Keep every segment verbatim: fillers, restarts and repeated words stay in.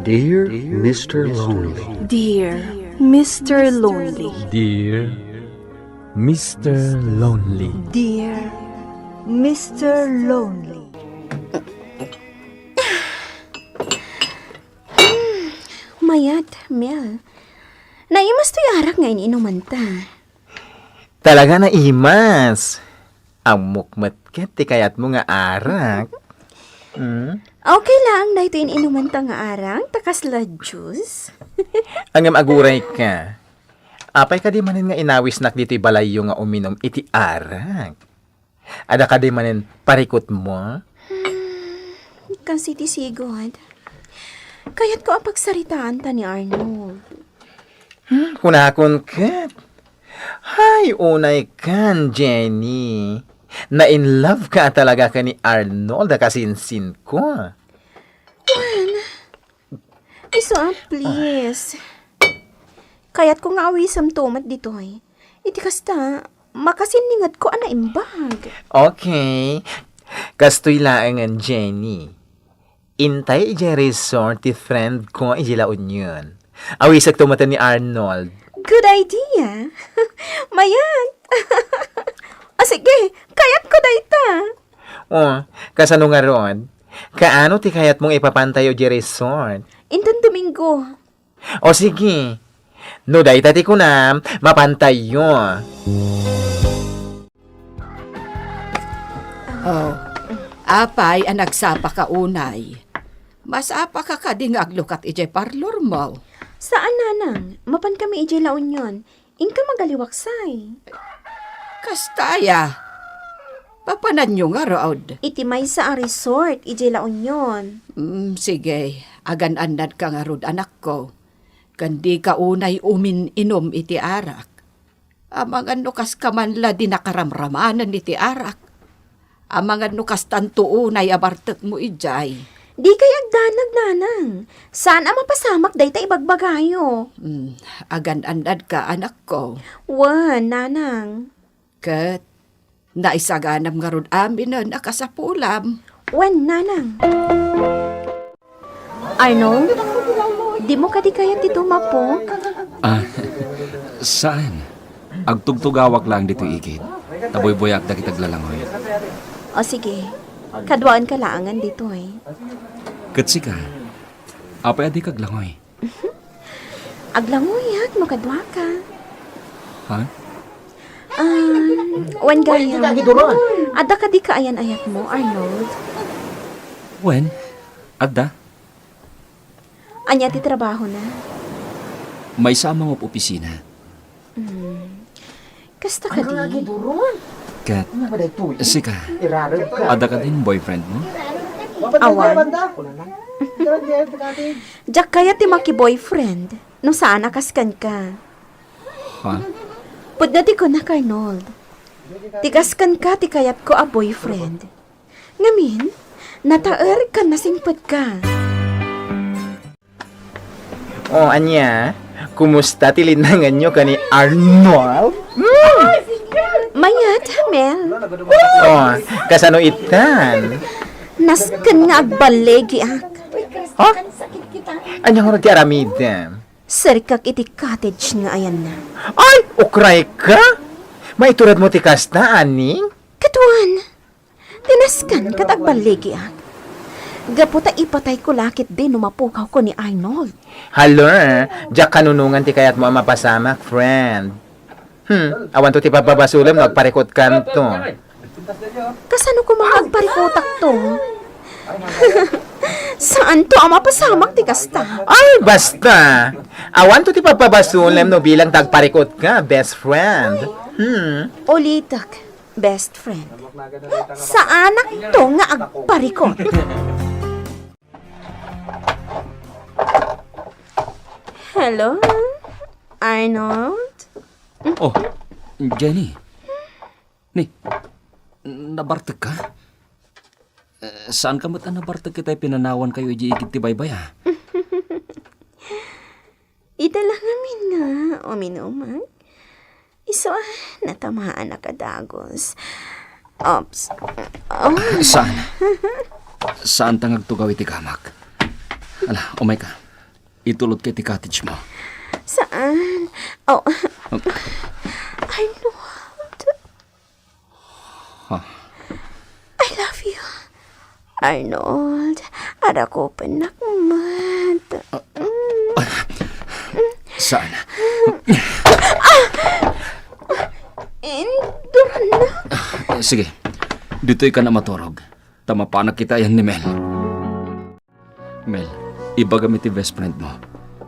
Dear Mister Lonely. Dear Mister Lonely. Dear Mister Lonely. Dear Mister Lonely. Mayat, Mel. Naimas toy arak nga in-inumanta. Talaga naimas. Ammok met ket ti kayatmo nga arak. Mm. Okay lang daytoy in-inumanta nga arak, ta kasla juice. Ngem aguray ka. Apay kadi manen nga inawisnak ditoy balayyo nga uminum iti arak? Adda kadi manen parikutmo? Hmm, kas iti sigud. Kayatko a pagsaritaanta ni Arnold. Hmm, kunakon ket. Hay, unay kan, Jenny. Na-in love ka talaga ken ni Arnold a kasinsinko. Wen, isu a, please. Kayatko nga awisemto met ditoy. Iti kasta, makasinningetko a naimbag. Okay. Kastoy laengen, Jenny. Intay idiay resort ti friend ko idiay La Union. Awisekto met ni Arnold. Good idea. Mayat. O sige, kayatko dayta. O, kasano ngarud? Kaano ti kayatmong ipapantayo idiay resort? Inton Domingo. O sige. No dayta ti kunam, mapantayo. Oh, apay a nagsapaka unay? Masapaka kadi nga aglukat idiay parlormo? Saan, nanang. Mapankami idiay La Union. Inka magaliwaksay. Kasta aya? Papananyo ngarud? Iti maysa a resort idiay La Union. Mm, sige. Agan-annadka ngarud, anakko. Ken dika unay umin-inum iti arak. Amangan no kaska man la di nakaramramanen iti arak. Amangan no kastanto unay a bartekmo idiay. Dikay agdanag, nanang. Saan a mapasamak dayta ibagbagayo. Hmm, agan-annadka, anakko. Wen, nanang. Ket naisaganam ngarud aminen a kasapulam. Wen, nanang. Arnold, dimo kadi kayat ditoy mapok? Ah, saan? Agtugtugawak laeng ditoy igid. Ta buybuyaak dagiti aglalangoy. O sige, kaduaenka laengen ditoy. Ket sika, apay a dika aglangoy? Aglangoyak no kaduaka. Ha? Um, wen gayam. Adda kadi kaayan-ayatmo, Arnold? Wen, adda. Ania ti trabahona? Maysa a mangup-opisina. Hmm. Kasta kadi? Ket, sika, adda kadin boyfriendmo? Awan. Diak kayat ti makiboyfriend no saan a kas kenka. Ha? Pudno ti kunak, Arnold. Ti kas kenka ti kayatko a boyfriend. Ngamin, nataer ken nasingpetka. O, ania? Kumusta ti linnanganyo ken ni Arnold? Hmm. Mayat, Mel. O, kasano itan? Nasken nga agballigiak. Ha? Ania ngarud ti aramidem? Serkak iti cottage nga ayanna. Ay, ukrayka? Maituredmo ti kasta, ani? Kaduan. Ti nasken ket agballigiak. Gapu ta ipatayko la ketdi no mapukawko ni Arnold. Hala, diak kanunongan ti kayatmo a mapasamak, friend. Hmm, awanto ti pabbabasolem no agparikutkanto. Kasano koma nga agparikutakto? Saanto a mapasamak ti kasta? Ay, basta! Awanto ti pabbabasolem no bilang ta agparikutka, best friend. Hmm. Ulitek. Best friend. Saanakto nga agparikut. Hello, Arnold? O, Jenny. Ni, nabartekka? Eh, saanka met a nabartek iti pinanawankayo idiay igid ti baybay, a? Ita la ngamin nga uminumak. Isu a, natamaanak a dagus. Oops. Oh. Saan? Saanta nga agtugaw iti kamak. Ala, umayka. Itulodka iti cottage mo. Saan? Oh. Arnold. Huh? I love you. Arnold, adakupennak met. Mm. Saan? Indurnak. Sige, ditoy ka na maturog. Ta mapanak iti ayan ni Mel. Mel, ibagam iti best friend mo.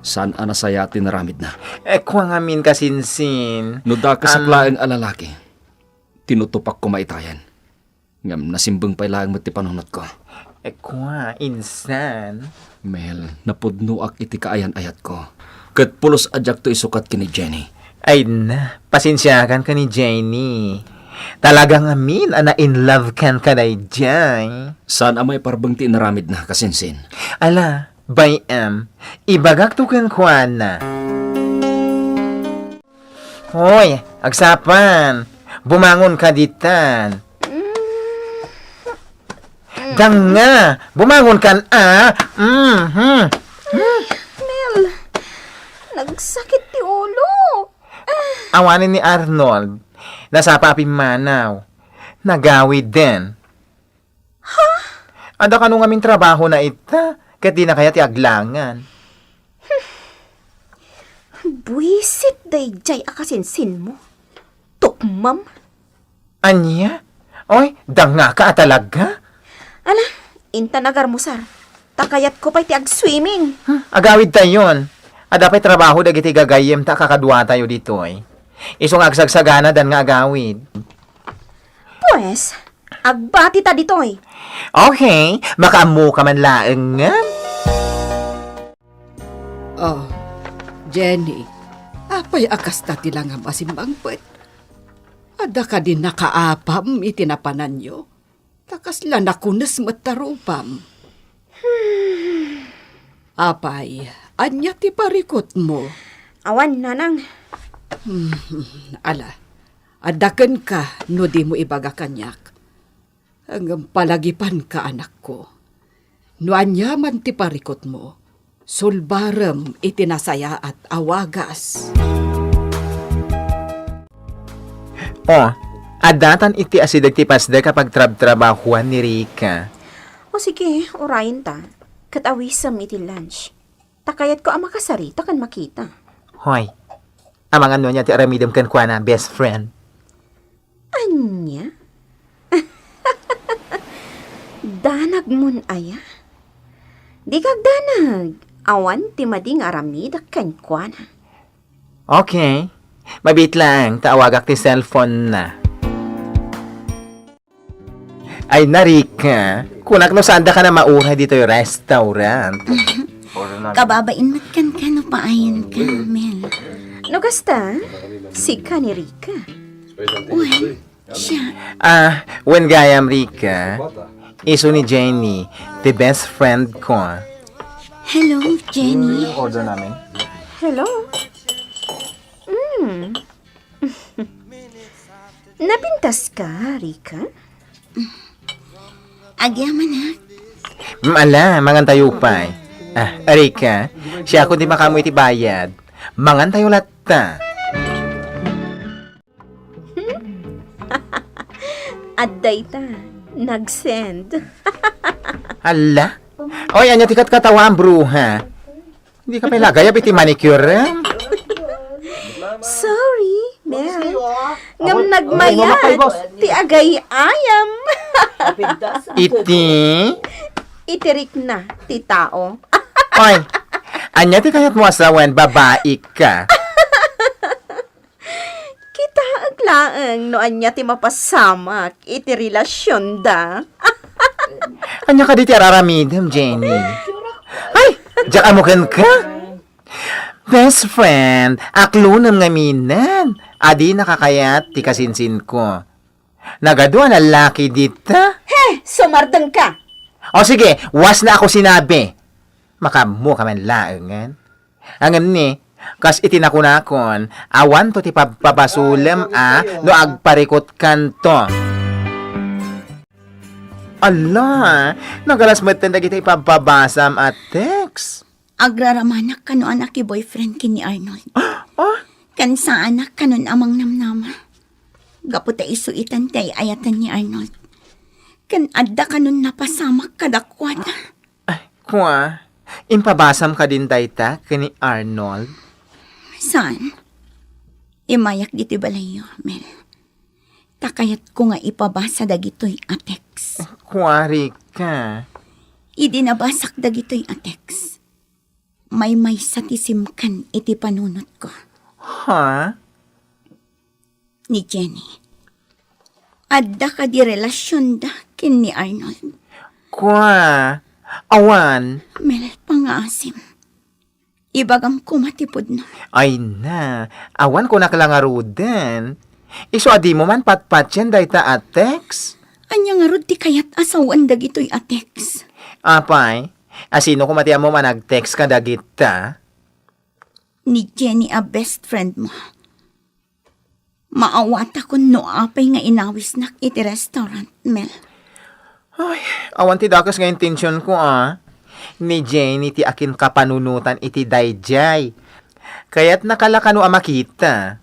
Saan a nasayaat ti naramidna? Eh, kua ngamin kasinsin. No dakes a Am- laeng a lalaki, tinutupak koma itayan. Ngem nasimbeng pay laeng met ti panunotko. Eh, kua, insan? Mel, napudnoak iti kaayan-ayatko. Ket pulos a diakto isukat ken ni Jenny. Ay na, pasensiakan ken ni Jenny. Talaga ngamin a na-in love kan kadaydiay. Saan a maiparbeng ti inaramidna, kasinsin? Ala, bay-am, ibagakto kenkuana. Hoy, agsapa, bumangon ka ditan. Mm. Danga, bumangon kan a. Mhm. Mel, nagsakit ti ulo. Awanen ni Arnold, nasapa a pimmanaw. Nagawiden. Ha? Adda kano ngamin trabahona ita, ket dina kayat ti aglangan. Buisit daydiay a kasinsinmo. Tukmam. Ania? Oy, dangngaka a talaga? Ala, intan agarmusar. Ta kayatko pay ti agswimming. Hmm, agawidtayon. Adda pay trabaho dagiti gagayyemta a kakaduatayo ditoy. Isu nga agsagsaganadan nga agawid. Pues, agbatita ditoy. Okay, makaammoka man laeng ngem. Oh, Jenny, apay a kasta ti langam a simmangpet? Adda kadi nakaapam iti napananyo? Ta kasla nakunes met ta rupam. Apay, ania ti parikutmo? Awan, nanang. Hmm, ala, adda kenka no dimo ibaga kaniak. Ngem palagipanka, anakko. No aniaman ti parikutmo, sulbarem iti nasayaat a wagas. Oh, addatan iti asideg ti pasdek a pagtrabtrabahuan ni Rica. O sige, urayenta. Ket awisem iti lunch. Ta kayatko a makasarita ken makita. Hoy, amangan no ania ti aramidem kenkuana, best friend. Ania? Danagmon aya? Dika agdanag. Awan ti madi nga aramidek kenkuana. Okay. Mabiit laeng ta awagak ti cellphone na. Ay, Narika, kunak no saandaka na mauray ditoy restaurant. Kababain met kenka no paayanka, Mel. No kasta, sika ni Rica. Wen, siya. Ah, wen gayam, Rica. Isu ni Jenny, the best friend ko. Hello, Jenny. Order namin. Hello. Mm. Napintas ka, Rica? Agyamanak. Mm, ala, mangan tayo pay. Ah, Rica, siak ti makaammo iti bayad. Mangan tayo latta. Adda ita, nag-send. Ala? Oy, ania ti katkatawaam, bruha? Dika pay la agayab iti manicure, eh? Sorry, Mel. Ngem nagmayat ti agay-ayam. Iti? Iti rikna ti tao. Oy, ania ti kayatmo a sawen, babai ka? Kitaek laeng no ania ti mapasamak iti relasionda. Ania kadi ti araramidem, Jenny? Ay, diak ammo kenka? Best friend, aklonem ngaminen. Adi nakakayat ti kasinsinko. Nagadu a lallaki dita? He, sumardengka! O sige, was na ako sinabi. Makaammo ka man laengen. Ngem ni, kas iti nakunakon, awanto ti pabpabasolem a no agparikutkanto. Ala, nagalas metten dagiti ipabpabasam a text. Agraramanak kano a nakiboyfriend ken ni Arnold. Ah? Ken saanak kano a mangnamnama. Gapu ta isu itan ti ay-ayatan ni Arnold. Ken adda kanon napasamak kadakuada. Ay, kua, impabasam kadin dayta ken ni Arnold? Saan? Imayak ditoy balayyo, Mel. Ta kayatko nga ipabasa dagitoy a text. Kua, Rica. Idi nabasak dagitoy a text, maymaysa ti simkan iti panunotko. Ha? Ni Jenny. Adda kadi relasionda ken ni Arnold? Kua, awan. Mel, pangaasim. Ibagam koma ti pudno. Ay na, awan kunak la ngaruden. Isu a dimo man patpatien dayta a text? Ania ngarud ti kayat a sawen dagitoy a text? Apay, asino koma ti ammom a nag-text kadagita? Ni Jenny a best friend mo. Maawatakon no apay nga inawisnak iti restaurant, Mel. Ay, awan ti dakes nga intensionko, a. Ni Jenny ti akinkapanunotan iti daydiay. Kayatnaka la kano a makita.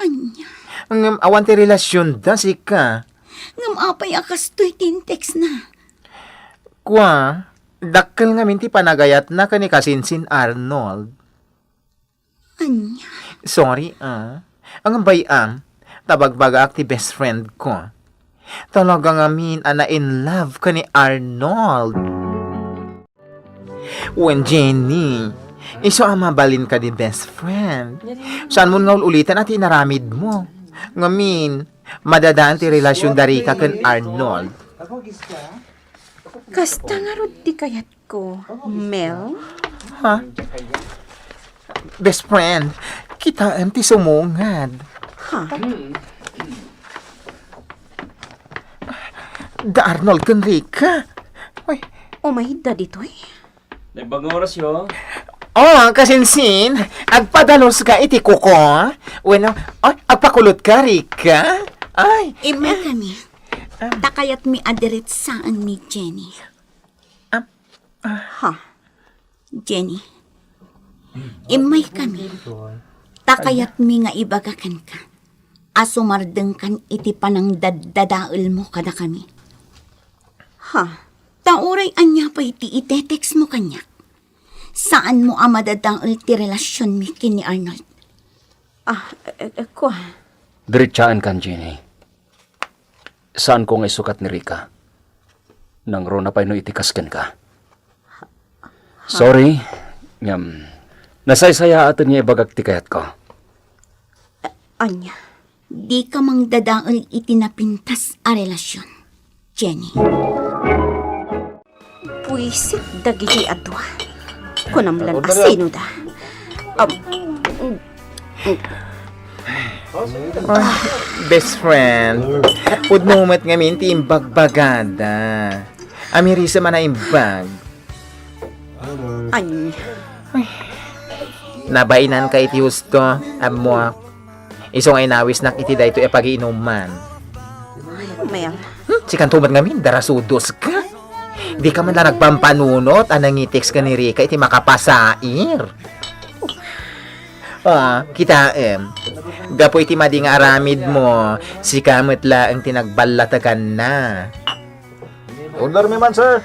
Ania? Ngem awan ti relasionda, sika. Ngem apay a kastoy ti intextna? Kua, dakkel ngamin ti panagayatna ken ni kasinsin Arnold. Ania? Sorry, a. Ngem bay-am, ta bagbagaak ti best friend ko. Talaga ngamin a na-in love ken ni Arnold. Wen, Jenny, isu a mabalin kadi best friend. Saanmon nga ul-ulitan a ti inaramidmo. Ngamin, madadaan ti relasionda Rica ken Arnold. Kasta ngarud ti kayatko, Mel. Ha? Best friend, kitaem ti sumungad. Ha? Da Arnold ken Rica. Uy. Umayda ditoy? Naimbag nga oras yo. Oh, kasinsin, agpadalos ka iti kuko? Wenno, oh, agpakulot ka, Rica? Ay. Immay kami. Ah. Ta kayatmi a diretsaen ni Jenny. Ah, ah. Ha? Jenny, immay kami. Ta kayatmi nga ibaga kenka a sumardengkan iti panangdaddadaelmo kadakami. Ha? Ta uray ania pay ti itetextmo kaniak, saanmo a madadael ti relasionmi ken ni Arnold. Ah, eh, eh, kua. Diretsaenkan, Jenny. Saanko nga isukat ni Rica. Nangruna pay no iti kas kenka. Sorry, ngem nasaysayaaten nga ibagak ti kayatko. Ania? Dika mangdadael iti napintas a relasion, Jenny. Buisit dagiti a dua. Kunam lan a sinoda. Am, Ah, best friend, pudno met ngamin ti imbagbagada. Amirisem a naimbag. Ania? Nabainanka iti husto, ammoak. Isu nga inawisnak iti daytoy a pagiinuman. Mel. Hmm, sikanto met ngamin, darasudoska. Dika man la nagpampanunot a nangitext ken ni Rica iti makapasair. Ah, kitaem. Gapu iti madi nga aramidmo, sika met laeng ti nagballateganna. Order mi man, sir.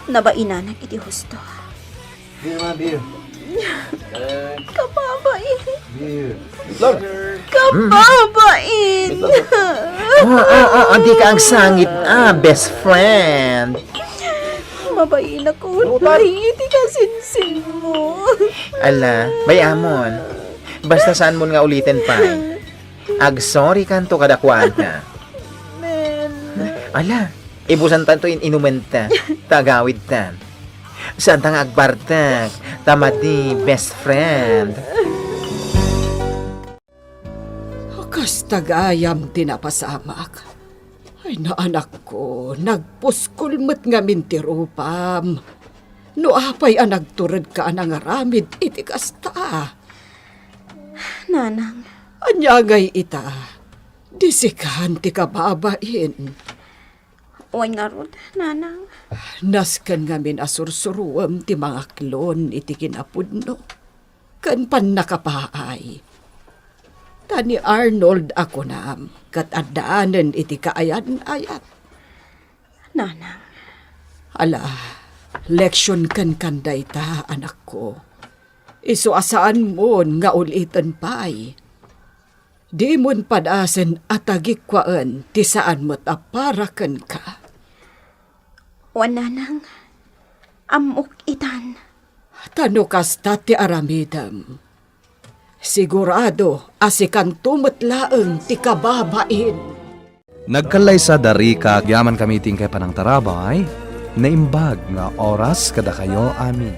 Nabainanak iti husto. Beer, ma, beer. Kababain. Beer. Love. Kababain. Ah, ah, ah, ah, di ka agsangit, ah, best friend. Mabainak ulay iti kasinsinmo. Ala, bay-amon. Basta saanmon nga uliten pay. Agsorry kanto kadakuada. Men. Ala, ibusantanto in-inumenta. Ta agawidtan. Saanta nga agbartek. Ta madi best friend. Kasta gayam ti napasamak. Ay, naanakko, nagpuskol met ngamin ti rupam. No apay a nagturedka a nangaramid iti kasta? Nanang. Ania ngay ita? Di sikan ti kababain. Wen ngarud, Nanang. Nasken ngamin a sursuruem ti mangaklon iti kinapudno ken pannakapaay. Ta ni Arnold a kunam, ket addaanen iti kaayan-ayat. Nanang. Ala, leksion kenkan dayta, anakko. Isu a saanmon nga uliten pay. Dimon padasen a tagikkuaen ti saan met a para kenka. Wen, Nanang, ammok itan. Ta no kasta ti aramidem, sigurado a sikanto met laeng ti kababain. Nagkallaysa da Rica, agyaman kami iti inkay panangtarabay, naimbag nga oras kadakayo amin.